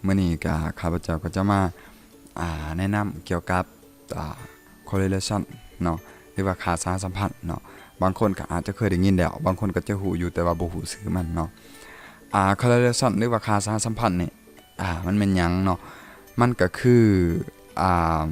ມື້ນີ້ກໍ ຂ້າພະເຈົ້າກໍຈະມາ ອ່າ ແນະນຳກ່ຽວກັບ ອ່າ correlation ເນາະ ຫຼືວ່າຄ່າສະຫະສຳພັນເນາະ. ບາງຄົນກໍອາດຈະເຄີຍໄດ້ຍິນແລ້ວ, ບາງຄົນກໍຈະຮູ້ຢູ່ ແຕ່ວ່າບໍ່ຮູ້ຊື່ມັນເນາະ. ອ່າ correlation ຫຼືວ່າຄ່າສະຫະສຳພັນນີ້ ອ່າ ມັນແມ່ນຫຍັງເນາະ? ມັນກໍຄື ອ່າ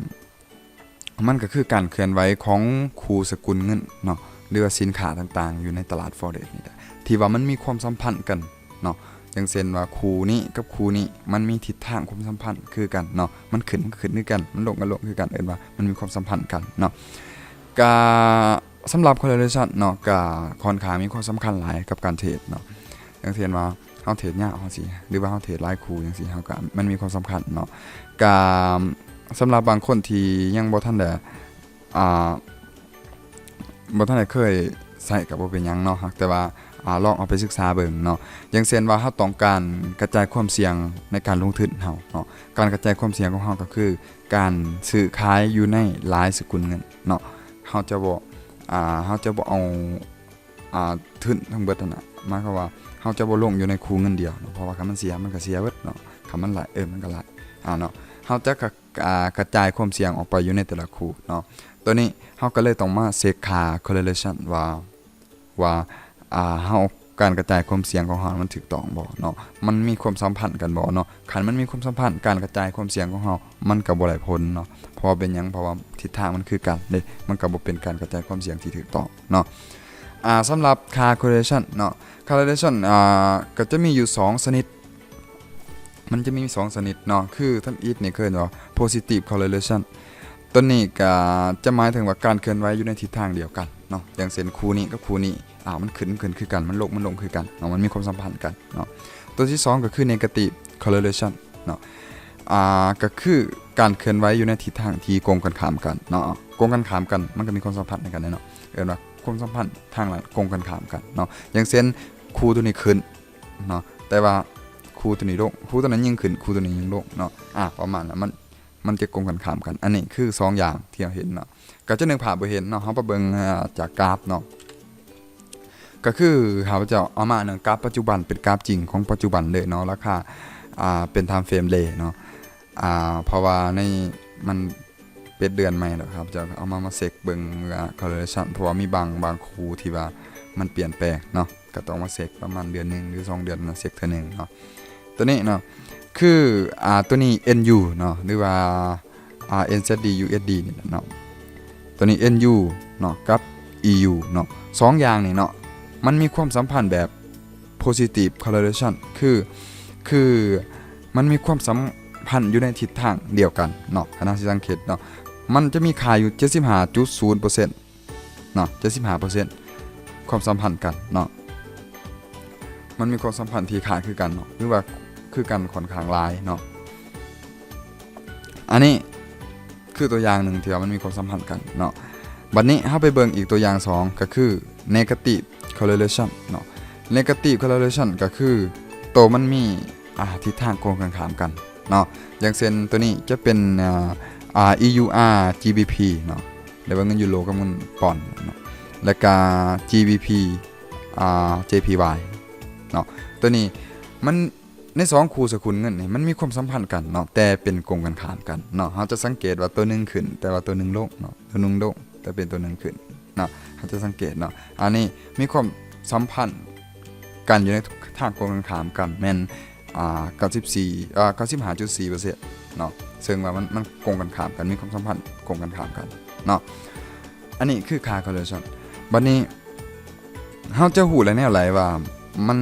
ມັນກໍຄືການເຄື່ອນໄຫວຂອງຄູ່ສະກຸນເງິນເນາະ ຫຼືວ່າສິນຄ້າຕ່າງໆຢູ່ໃນຕະຫຼາດ Forex ນີ້ແຫຼະ ທີ່ວ່າມັນມີຄວາມສຳພັນກັນເນາະ. ຢ່າງເຊັ່ນວ່າຄູ່ນີ້ກັບຄູ່ນີ້ ມັນມີທິດທາງຄວາມສຳພັນຄືກັນເນາະ, ມັນຂຶ້ນມັນກໍຂຶ້ນຄືກັນ, ມັນລົງກໍລົງຄືກັນ, ເອີ້ນວ່າມັນມີຄວາມສຳພັນກັນເນາະ. ກະສຳລັບ correlation ເນາະ ກະຂ້ອນຂ້າງມີຄວາມສຳຄັນຫຼາຍກັບການເທຣດເນາະ. ຢ່າງເຊັ່ນວ່າເຮົາເທຣດຍາວຈັ່ງຊີ້ ຫຼືວ່າເຮົາເທຣດຫຼາຍຄູ່ຈັ່ງຊີ້ ເຮົາກະ ມັນມີຄວາມສຳຄັນເນາະ. ກະສຳລັບບາງຄົນທີ່ຍັງບໍ່ທັນໄດ້ ອ່າ ບໍ່ທັນໄດ້ເຄີຍໃຊ້ກໍບໍ່ເປັນຫຍັງເນາະ, ແຕ່ວ່າ ອ່າ ລອງເອົາໄປສຶກສາເບິ່ງເນາະ. ຢ່າງເຊັ່ນວ່າເຮົາຕ້ອງການກະຈາຍຄວາມສ່ຽງໃນການລົງທຶນເຮົາເນາະ, ການກະຈາຍຄວາມສ່ຽງຂອງເຮົາກໍຄືການຊື້ຂາຍຢູ່ໃນຫຼາຍສະກຸນເງິນເນາະ. ເຮົາຈະບໍ່ ອ່າ ເຮົາຈະບໍ່ເອົາ ອ່າ ທຶນທັງເບິດຫັ້ນນະ, ໝາຍຄວາມວ່າເຮົາຈະບໍ່ລົງຢູ່ໃນຄູ່ເງິນດຽວເນາະ, ເພາະວ່າຄັນມັນເສຍ ມັນກໍເສຍເບິດເນາະ, ຄັນມັນໄຫຼ ເອີ ມັນກໍໄຫຼ ອ່າ ເນາະ. ເຮົາຈະກະ ອ່າ ກະຈາຍຄວາມສ່ຽງອອກໄປຢູ່ໃນແຕ່ລະຄູ່ເນາະ. ໂຕນີ້ເຮົາກໍເລີຍຕ້ອງມາເຊັກຄ່າ correlation ວ່າ ວ່າ ອ່າ ເຮົາ ການກະຈາຍຄວາມສ່ຽງຂອງເຮົາມັນຖືກຕ້ອງບໍ່ເນາະ, ມັນມີຄວາມສຳພັນກັນບໍ່ເນາະ. ຄັນມັນມີຄວາມສຳພັນ ການກະຈາຍຄວາມສ່ຽງຂອງເຮົາມັນກໍບໍ່ໄດ້ຜົນເນາະ. ເພາະວ່າເປັນຫຍັງ? ເພາະວ່າທິດທາງມັນຄືກັນເດ້, ມັນກໍບໍ່ເປັນການກະຈາຍຄວາມສ່ຽງທີ່ຖືກຕ້ອງເນາະ. ອ່າ ສຳລັບຄ່າ correlation ເນາະ, correlation ອ່າ ກໍຈະມີຢູ່ສອງຊະນິດ, ມັນຈະມີສອງຊະນິດເນາະ, ຄືທຳອິດນີ້ເອີ້ນວ່າ positive correlation. ໂຕນີ້ກໍຈະໝາຍເຖິງວ່າການເຄື່ອນໄຫວຢູ່ໃນທິດທາງດຽວກັນເນາະ, ຢ່າງເຊັ່ນຄູ່ນີ້ກັບຄູ່ນີ້ ອ່າ ມັນຂຶ້ນ ມັນຂຶ້ນຄືກັນ, ມັນລົງ ມັນລົງຄືກັນເນາະ, ມັນມີຄວາມສຳພັນກັນເນາະ. ໂຕທີສອງກໍຄື negative correlation ເນາະ, ອ່າ ກໍຄືການເຄື່ອນໄຫວຢູ່ໃນທິດທາງທີ່ກົງກັນຂ້າມກັນເນາະ. ກົງກັນຂ້າມກັນ ມັນກໍມີຄວາມສຳພັນໃນກັນເນາະ, ເອີ້ນວ່າຄວາມສຳພັນທາງລັດກົງກັນຂ້າມກັນເນາະ. ຢ່າງເຊັ່ນ ຄູ່ໂຕນີ້ຂຶ້ນເນາະ, ແຕ່ວ່າຄູ່ໂຕນີ້ລົງ, ຄູ່ໂຕນັ້ນຍິ່ງຂຶ້ນ ຄູ່ໂຕນີ້ຍິ່ງລົງເນາະ, ອ່າ ປະມານນັ້ນ. ມັນ ມັນຈະກົງກັນຂ້າມກັນ. ອັນນີ້ຄືສອງຢ່າງທີ່ເຮົາເຫັນເນາະ, ກໍຈະນຶກພາບບໍ່ເຫັນເນາະ. ເຮົາໄປເບິ່ງ ອ່າ ຈາກກາຟເນາະ, ກໍຄືຂ້າພະເຈົ້າເອົາມາເນາະ, ກາຟປັດຈຸບັນ ເປັນກາຟຈິງຂອງປັດຈຸບັນເລີຍເນາະ, ລາຄາ ອ່າ ເປັນ time frame ເລີຍເນາະ. ອ່າ ເພາະວ່າໃນ ມັນເປັນເດືອນໃໝ່ແລ້ວ, ຂ້າພະເຈົ້າກໍເອົາມາ ມາເຊັກເບິ່ງ ອ່າ correlation ເພາະວ່າມີບາງ ບາງຄູ່ທີ່ວ່າມັນປ່ຽນແປງເນາະ, ກໍຕ້ອງມາເຊັກປະມານເດືອນໜຶ່ງ ຫຼື ສອງເດືອນເນາະ, ເຊັກເທື່ອໜຶ່ງເນາະ. ໂຕນີ້ເນາະ ຄື ອ່າ ໂຕນີ້ ເອັນ ຢູ ເນາະ ຫຼືວ່າ ອ່າ ເອັນ ແຊັດ ດີ ຢູ ເອັສ ດີ ນີ້ແຫຼະເນາະ. ໂຕນີ້ ເອັນ ຢູ ເນາະ ກັບ ອີ ຢູ ເນາະ, ສອງຢ່າງນີ້ເນາະ ມັນມີຄວາມສຳພັນແບບ positive correlation ຄື ຄືມັນມີຄວາມສຳພັນຢູ່ໃນທິດທາງດຽວກັນເນາະ. ຄັນເຮົາຊິສັງເກດເນາະ ມັນຈະມີຄ່າຢູ່ ເຈັດສິບຫ້າຈຸດສູນເປີເຊັນ ເນາະ, ເຈັດສິບຫ້າເປີເຊັນ ຄວາມສຳພັນກັນເນາະ, ມັນມີຄວາມສຳພັນທີ່ຄ້າຍຄືກັນເນາະ ຫຼືວ່າຄືກັນຂ້ອນຂ້າງຫຼາຍເນາະ. ອັນນີ້ຄືຕົວຢ່າງໜຶ່ງທີ່ວ່າມັນມີຄວາມສຳພັນກັນເນາະ. ບັດນີ້ເຮົາໄປເບິ່ງອີກຕົວຢ່າງສອງ ກໍຄື negative correlation ເນາະ. negative correlation ກໍຄືໂຕມັນມີ ອ່າ ທິດທາງກົງກັນຂ້າມກັນເນາະ. ຢ່າງເຊັ່ນໂຕນີ້ຈະເປັນ ອ່າ ອີ ຢູ ອາ ຈີ ບີ ພີ ເນາະ ຫຼືວ່າເງິນຢູໂຣກັບເງິນປອນເນາະ, ແລ້ວກະ ຈີ ບີ ພີ ອ່າ ເຈ ພີ ວາຍ ເນາະ. ໂຕນີ້ມັນ ໃນສອງຄູ່ສະກຸນເງິນນີ້ ມັນມີຄວາມສຳພັນກັນເນາະ ແຕ່ເປັນກົງກັນຂ້າມກັນເນາະ. ເຮົາຈະສັງເກດວ່າໂຕໜຶ່ງຂຶ້ນ ແຕ່ວ່າໂຕໜຶ່ງລົງເນາະ, ໂຕໜຶ່ງລົງ ແຕ່ເປັນໂຕໜຶ່ງຂຶ້ນເນາະ, ເຮົາຈະສັງເກດເນາະ. ອັນນີ້ມີຄວາມສຳພັນກັນຢູ່ໃນທາງກົງກັນຂ້າມກັນ ແມ່ນ ອ່າ ເກົ້າສິບສີ່ ເອີ່ ເກົ້າສິບຫ້າຈຸດສີ່ເປີເຊັນເນາະ, ເຊິ່ງວ່າມັນ ມັນກົງກັນຂ້າມກັນ ມີຄວາມສຳພັນກົງກັນຂ້າມກັນເນາະ. ອັນນີ້ຄືຄ່າ correlation. ບັດນີ້ ເຮົາຈະຮູ້ໄດ້ແນວໃດວ່າມັນ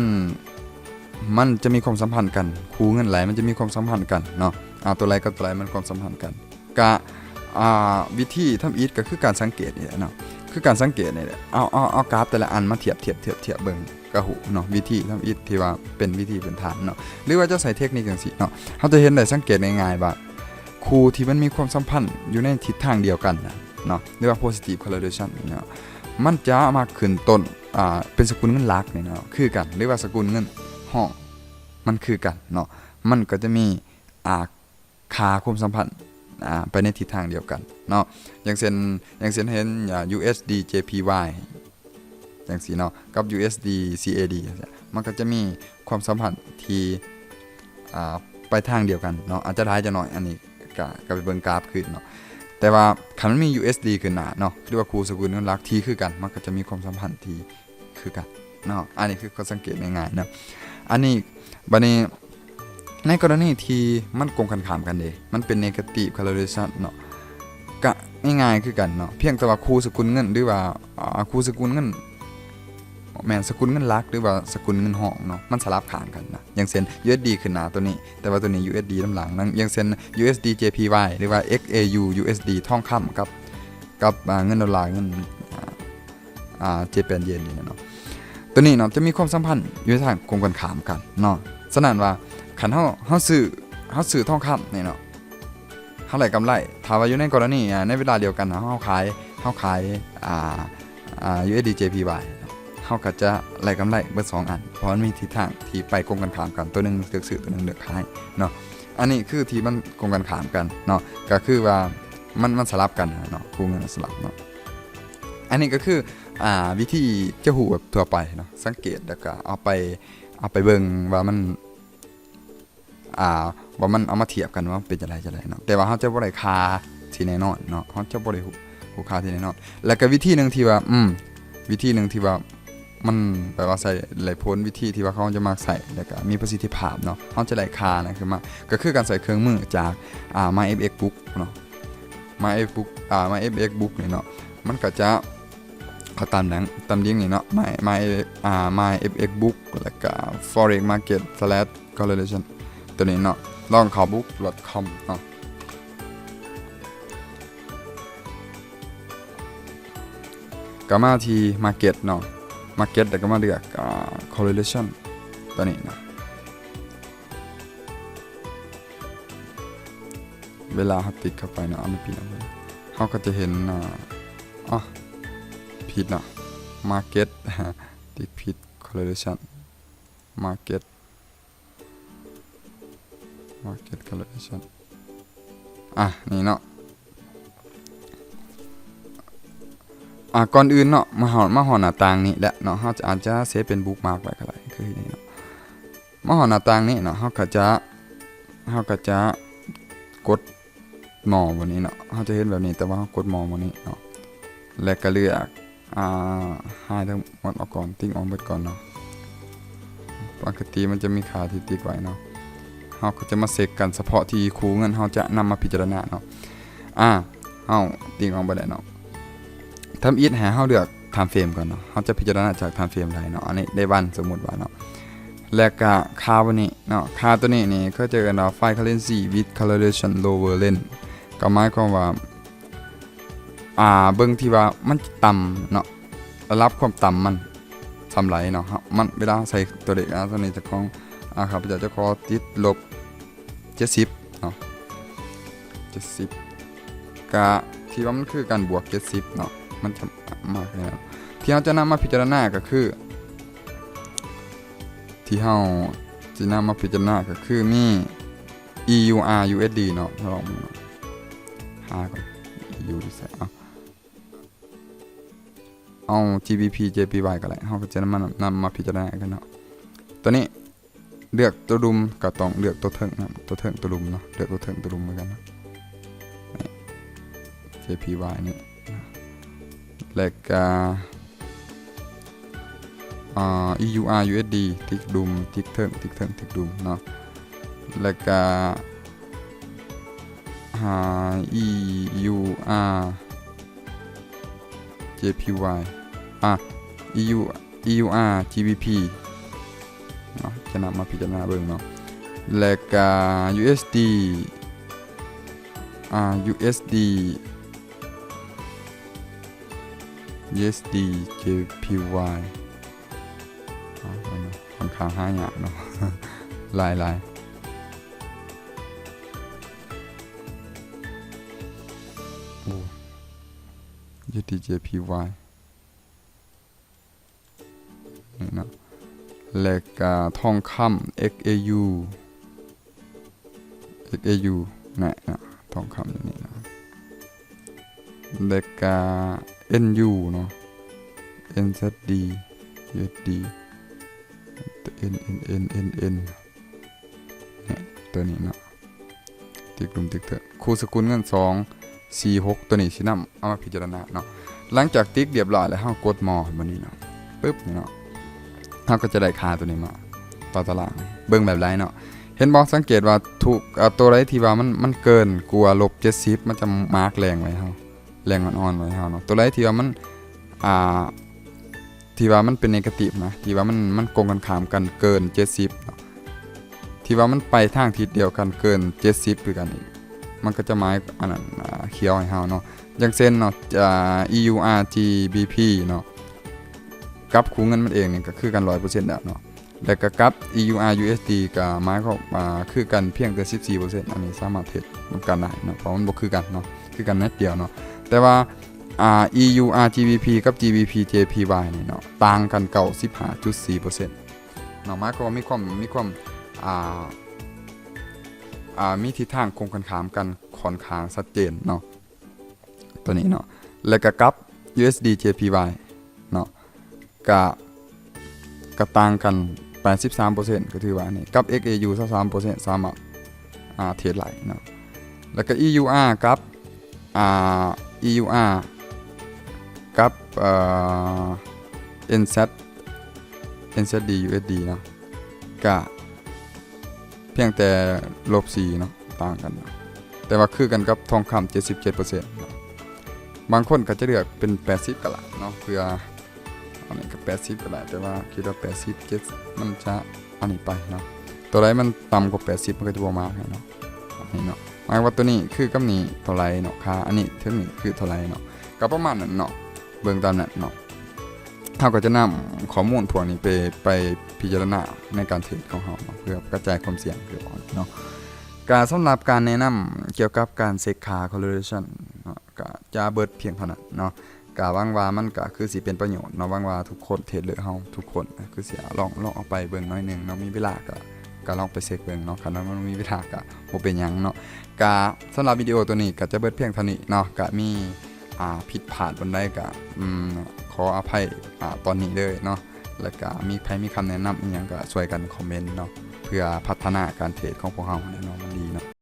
ມັນຈະມີຄວາມສຳພັນກັນ, ຄູ່ເງິນຫຼາຍມັນຈະມີຄວາມສຳພັນກັນເນາະ. ອ່າ ຕົວໃດກັບຕົວໃດມັນຄວາມສຳພັນກັນ? ກະ ອ່າ ວິທີທຳອິດກໍຄືການສັງເກດນີ້ແຫຼະເນາະ, ຄືການສັງເກດນີ້ແຫຼະ. ເອົາ ເອົາ ເອົາກາຟແຕ່ລະອັນມາທຽບ ທຽບ ທຽບ ທຽບເບິ່ງກໍຮູ້ເນາະ, ວິທີທຳອິດທີ່ວ່າເປັນວິທີພື້ນຖານເນາະ. ຫຼືວ່າຈະໃຊ້ເທັກນິກຈັ່ງຊີ້ເນາະ, ເຮົາຈະເຫັນໄດ້ ສັງເກດງ່າຍໆວ່າ ຄູ່ທີ່ມັນມີຄວາມສຳພັນຢູ່ໃນທິດທາງດຽວກັນນະ ເນາະ ຫຼືວ່າ positive correlation ນີ້ເນາະ, ມັນຈະມັກຂຶ້ນຕົ້ນ ອ່າ ເປັນສະກຸນເງິນຫຼັກນີ້ເນາະ ຄືກັນ ຫຼືວ່າສະກຸນເງິນຮອງມັນຄືກັນເນາະ, ມັນກໍຈະມີ ອ່າ ຄ່າຄວາມສຳພັນ ອ່າ ໄປໃນທິດທາງດຽວກັນເນາະ. ຢ່າງເຊັ່ນ ຢ່າງເຊັ່ນເຫັນ ອ່າ ຢູເອສດີ ເຈ ພີ ວາຍ ຈັ່ງຊີ້ເນາະ ກັບ ຢູເອສດີ ຊີ ເອ ດີ ມັນກໍຈະມີຄວາມສຳພັນທີ່ ອ່າ ໄປທາງດຽວກັນເນາະ ອາດຈະຫຼາຍຈະໜ້ອຍ ອັນນີ້ກະ ກະໄປເບິ່ງກາຟຄືນເນາະ. ແຕ່ວ່າຄັນມັນມີ USD ຂຶ້ນໜ້າເນາະ ຫຼືວ່າຄູ່ສະກຸນເງິນຫຼັກທີ່ຄືກັນ ມັນກໍຈະມີຄວາມສຳພັນທີ່ຄືກັນເນາະ. ອັນນີ້ຄືຂໍ້ສັງເກດງ່າຍໆເນາະ. ອັນນີ້ ບາດນີ້ ໃນກໍລະນີທີ່ມັນກົງກັນຂ້າມກັນເດ ມັນເປັນ negative correlation ເນາະ ກະງ່າຍໆຄືກັນເນາະ ພຽງແຕ່ວ່າຄູ່ສະກຸນເງິນ ຫຼືວ່າ ອາ ຄູ່ສະກຸນເງິນ ແມ່ນສະກຸນເງິນຫຼັກ ຫຼືວ່າສະກຸນເງິນຮອງເນາະ ມັນສະຫຼັບຂ້າງກັນນະ. ຢ່າງເຊັ່ນ USD ຂຶ້ນໜ້າໂຕນີ້ ແຕ່ວ່າໂຕນີ້ USD ນຳຫຼັງນະ. ຢ່າງເຊັ່ນ USD JPY ຫຼືວ່າ XAU USD ທອງຄຳກັບ ກັບ ອາ ເງິນໂດລາ ເງິນ ອາ ອາ Japan Yen ນີ້ເນາະ ໂຕນີ້ເນາະ ຈະມີຄວາມສຳພັນຢູ່ໃນທາງກົງກັນຂ້າມກັນເນາະ. ສະນັ້ນວ່າ ຄັນເຮົາ ເຮົາຊື້ ເຮົາຊື້ທອງຄຳນີ້ເນາະ ເຮົາໄດ້ກຳໄລ. ຖ້າວ່າຢູ່ໃນກໍລະນີ ອາ ໃນເວລາດຽວກັນ ເຮົາຂາຍ ເຮົາຂາຍ ອາ ອາ USD JPY ເນາະ ເຮົາກໍຈະໄດ້ກຳໄລເບິດສອງອັນ ເພາະມັນມີທິດທາງທີ່ໄປກົງກັນຂ້າມກັນ ໂຕໜຶ່ງເລືອກຊື້ ໂຕໜຶ່ງເລືອກຂາຍເນາະ. ອັນນີ້ຄືທີ່ມັນກົງກັນຂ້າມກັນເນາະ ກໍຄືວ່າມັນ ມັນສະຫຼັບກັນເນາະ ຄູ່ເງິນສະຫຼັບເນາະ. ອັນນີ້ກໍຄື ອາ ວິທີຈະຮູ້ແບບທົ່ວໄປເນາະ ສັງເກດ ແລ້ວກໍເອົາໄປ ເອົາໄປເບິ່ງວ່າມັນ ອາ ວ່າມັນເອົາມາທຽບກັນວ່າເປັນຈັ່ງໃດຈັ່ງໃດເນາະ. ແຕ່ວ່າເຮົາຈະບໍ່ໄດ້ຄ່າທີ່ແນ່ນອນເນາະ ເຮົາຈະບໍ່ໄດ້ຮູ້ ຮູ້ຄ່າທີ່ແນ່ນອນ. ແລ້ວກໍວິທີໜຶ່ງທີ່ວ່າ ອືມ ວິທີໜຶ່ງທີ່ວ່າມັນແບບວ່າໃຊ້ໄດ້ຜົນ ວິທີທີ່ວ່າເຂົາຈະມັກໃຊ້ ແລ້ວກໍມີປະສິດທິພາບເນາະ ເຮົາຈະໄດ້ຄ່ານັ້ນຂຶ້ນມາ ກໍຄືການໃຊ້ເຄື່ອງມືຈາກ ອາ MyFXBook ເນາະ MyFXBook ອາ MyFXBook ນີ້ເນາະ ມັນກໍຈະ ເອົາຕາມຫຼັງ ຕາມລິ້ງນີ້ເນາະ My My ອາ MyFXBook ແລ້ວກະ Forex Market Slash Correlation ໂຕນີ້ເນາະ ລອງເຂົ້າ book.com ເນາະ ກໍມາທີ່ Market ເນາະ Market ແລ້ວກໍມາເລືອກ ອາ Correlation ໂຕນີ້ເນາະ. ເວລາເຮົາຕິກເຂົ້າໄປເນາະ ອັນນີ້ປີນອອກມາ ເຮົາກໍຈະເຫັນ ອາ ອໍ ຜິດເນາະ Market ຕິກຜິດ Correlation Market Market Correlation ອາ ນີ້ເນາະ. ອາ ກ່ອນອື່ນເນາະ ມາຮອດ ມາຮອດໜ້າຕ່າງນີ້ແຫຼະເນາະ ເຮົາຈະ ອາດຈະເຊບເປັນ bookmark ໄວ້ກໍໄດ້ ຄືນີ້ເນາະ. ມາຮອດໜ້າຕ່າງນີ້ເນາະ ເຮົາກໍຈະ ເຮົາກໍຈະກົດ more ບ່ອນນີ້ເນາະ ເຮົາຈະເຫັນແບບນີ້ ແຕ່ວ່າເຮົາກົດ more ບ່ອນນີ້ເນາະ ແລ້ວກໍເລືອກ ອາ ຫາຍທັງໝົດອອກກ່ອນ ຕິກອອກເບິດກ່ອນເນາະ. ປົກກະຕິມັນຈະມີຄ່າທີ່ຕິກໄວ້ເນາະ ເຮົາກໍຈະມາເຊັກກັນສະເພາະທີ່ຄູ່ເງິນເຮົາຈະນຳມາພິຈາລະນາເນາະ. ອາ ເຮົາຕິກອອກໄປແລ້ວເນາະ ທຳອິດໃຫ້ເຮົາເລືອກ time frame ກ່ອນເນາະ ເຮົາຈະພິຈາລະນາຈາກ time frame ໃດເນາະ ອັນນີ້ໄດ້ວັນ ສົມມຸດວ່າເນາະ ແລ້ວກະຄ່າໂຕນີ້ເນາະ ຄ່າໂຕນີ້ນີ້ເຂົາເອີ້ນວ່າ find currency with correlation lower range ກໍໝາຍຄວາມວ່າ ອາ ເບິ່ງທີ່ວ່າມັນຕ່ຳເນາະ ລະດັບຄວາມຕ່ຳມັນສ່ຳໃດເນາະ ເຮົາ ມັນ ເວລາເຮົາໃສ່ຕົວເລກ ອາ ຕົວນີ້ເຈົ້າຂອງ ອາ ຂ້າພະເຈົ້າຈະຂໍຕິດລົບ ເຈັດສິບເນາະ ເຈັດສິບ ກະທີ່ວ່າມັນຄືກັນ ບວກເຈັດສິບເນາະ ມັນຈະມາກແນວທີ່ເຮົາຈະນຳມາພິຈາລະນາກໍຄື ທີ່ເຮົາຊິນຳມາພິຈາລະນາກໍຄືມີ EUR USD ເນາະ ລອງເບິ່ງເນາະ ຫາກ່ອນ EU ຢູ່ໃສ ເອົາ ເອົາ GBP JPY ກໍໄດ້ ເຮົາກໍຈະນຳມາ ນຳມາພິຈາລະນາກັນເນາະ ຕົວນີ້ ເລືອກຕົວລຸ່ມກໍຕ້ອງເລືອກຕົວເທິງນຳ ຕົວເທິງຕົວລຸ່ມເນາະ ເລືອກຕົວເທິງຕົວລຸ່ມຄືກັນເນາະ ນີ້ JPY ນີ້ ແລ້ວກະ ອາ EUR USD ຕິກລຸ່ມ ຕິກເທິງ ຕິກເທິງ ຕິກລຸ່ມເນາະ ແລ້ວກະ ຫາ EUR JPY ອາ EU EUR GBP ເນາະ ຈະນຳມາພິຈາລະນາເບິ່ງເນາະ ແລ້ວກະ USD ອາ USD USD JPY ອາ ເບິ່ງເນາະ ຂ້ອນຂ້າງຫາຍາກເນາະ ຫຼາຍໆ ໂອ້ USD JPY ນີ້ເນາະ ແລ້ວກະທອງຄຳ XAU XAU ນະເນາະ ທອງຄຳຢູ່ນີ້ເນາະ ແລ້ວກະ NU ເນາະ NZD USD N N N N N ນີ້ ຕົວນີ້ເນາະ ຕິກລຸ່ມຕິກເທີກ ຄູ່ສະກຸນເງິນ ສອງ ສີ່ ຫົກ ຕົວນີ້ຊິນຳເອົາມາພິຈາລະນາເນາະ. ຫຼັງຈາກຕິກຮຽບຮ້ອຍແລ້ວ ເຮົາກົດ more ບາດນີ້ເນາະ ປຶບ ນີ້ເນາະ ເຮົາກໍຈະໄດ້ຄ່າຕົວນີ້ມາຕໍ່ຕາລາງ ເບິ່ງແບບໃດເນາະ. ເຫັນບໍ່? ສັງເກດວ່າທຸກ ເອີ ຕົວໃດທີ່ວ່າມັນ ມັນເກີນກວ່າລົບເຈັດສິບ ມັນຈະມາກແດງໄວ້ເຮົາ ແດງອ່ອນໆໄວ້ເຮົາເນາະ. ຕົວໃດທີ່ວ່າມັນ ອ່າ ທີ່ວ່າມັນເປັນ negative ນະ ທີ່ວ່າມັນ ມັນກົງກັນຂ້າມກັນເກີນເຈັດສິບເນາະ ທີ່ວ່າມັນໄປທາງທິດດຽວກັນເກີນເຈັດສິບຄືກັນອີກ ມັນກໍຈະໝາຍອັນນັ້ນ ອ່າ ຂຽວໃຫ້ເຮົາເນາະ. ຢ່າງເຊັ່ນເນາະ ອ່າ EUR GBP ເນາະ ກັບຄູ່ເງິນມັນເອງນີ້ກໍຄືກັນຮ້ອຍເປີເຊັນແລ້ວເນາະ ແລ້ວກໍກັບ EUR USD ກໍໝາຍຄວາມ ອ່າ ຄືກັນພຽງແຕ່ສິບສີ່ເປີເຊັນ. ອັນນີ້ສາມາດເທຣດນຳກັນໄດ້ເນາະ ເພາະມັນບໍ່ຄືກັນເນາະ ຄືກັນໜ້ອຍດຽວເນາະ. ແຕ່ວ່າ ອ່າ EUR GBP ກັບ GBP JPY ນີ້ເນາະ ຕ່າງກັນເກົ້າສິບຫ້າຈຸດສີ່ເປີເຊັນເນາະ ໝາຍຄວາມວ່າມີຄວາມ ມີຄວາມ ອ່າ ອ່າ ມີທິດທາງກົງກັນຂ້າມກັນຂ້ອນຂ້າງຊັດເຈນເນາະ ຕົວນີ້ເນາະ. ແລ້ວກໍກັບ USD JPY ເນາະ ກະ ກະຕ່າງກັນແປດສິບສາມເປີເຊັນ ກໍຖືວ່ານີ້ ກັບ XAU ຊາວສາມເປີເຊັນ ສາມາດ ອ່າ ເທຣດໄດ້ເນາະ. ແລ້ວກໍ EUR ກັບ ອ່າ EUR ກັບ ເອີ NZ NZD USD ເນາະ ກະພຽງແຕ່ລົບສີ່ເນາະ ຕ່າງກັນເນາະ ແຕ່ວ່າຄືກັນກັບທອງຄຳເຈັດສິບເຈັດເປີເຊັນເນາະ. ບາງຄົນກໍຈະເລືອກເປັນແປດສິບກໍໄດ້ເນາະ ເພື່ອ ອັນນີ້ກໍແປດສິບກໍໄດ້ ແຕ່ວ່າຄິດວ່າແປດສິບ ເຈັດສິບ ມັນຈະອັນນີ້ໄປເນາະ. ຕົວໃດມັນຕ່ຳກວ່າແປດສິບ ມັນກໍຈະບໍ່ມາໃຫ້ເນາະ ນີ້ເນາະ. ໝາຍວ່າຕົວນີ້ຄືກັບນີ້ເທົ່າໃດເນາະ ຄ່າອັນນີ້ເຖິງນີ້ຄືເທົ່າໃດເນາະ ກໍປະມານນັ້ນເນາະ ເບິ່ງຕາມນັ້ນເນາະ. ເຮົາກໍຈະນຳຂໍ້ມູນພວກນີ້ໄປ ໄປພິຈາລະນາໃນການເທຣດຂອງເຮົາເນາະ ເພື່ອກະຈາຍຄວາມສ່ຽງເພື່ອອອກເນາະ. ກະສຳລັບການແນະນຳກ່ຽວກັບການເຊັກຄ່າ correlation ເນາະ ກະຈະເບິດພຽງເທົ່ານັ້ນເນາະ. ກະຫວັງວ່າມັນກະຄືຊິເປັນປະໂຫຍດເນາະ ຫວັງວ່າທຸກຄົນ ເທຣດເດີເຮົາທຸກຄົນ ຄືຊິລອງ ລອງເອົາໄປເບິ່ງໜ້ອຍໜຶ່ງເນາະ ມີເວລາກະ ກະລອງໄປເຊັກເບິ່ງເນາະ ຄັນວ່າມັນມີເວລາກະບໍ່ເປັນຫຍັງເນາະ. ກະສຳລັບວິດີໂອຕົວນີ້ກະຈະເບິດພຽງເທົ່ານີ້ເນາະ ກະມີ ອ່າ ຜິດພາດບ່ອນໃດກະ ອືມ ຂໍອະໄພ ອ່າ ຕອນນີ້ເລີຍເນາະ. ແລ້ວກະມີໃຜມີຄຳແນະນຳອີ່ຫຍັງກະຊ່ວຍກັນຄອມເມັນເນາະ ເພື່ອພັດທະນາການເທຣດຂອງພວກເຮົາຫັ້ນແຫຼະເນາະ.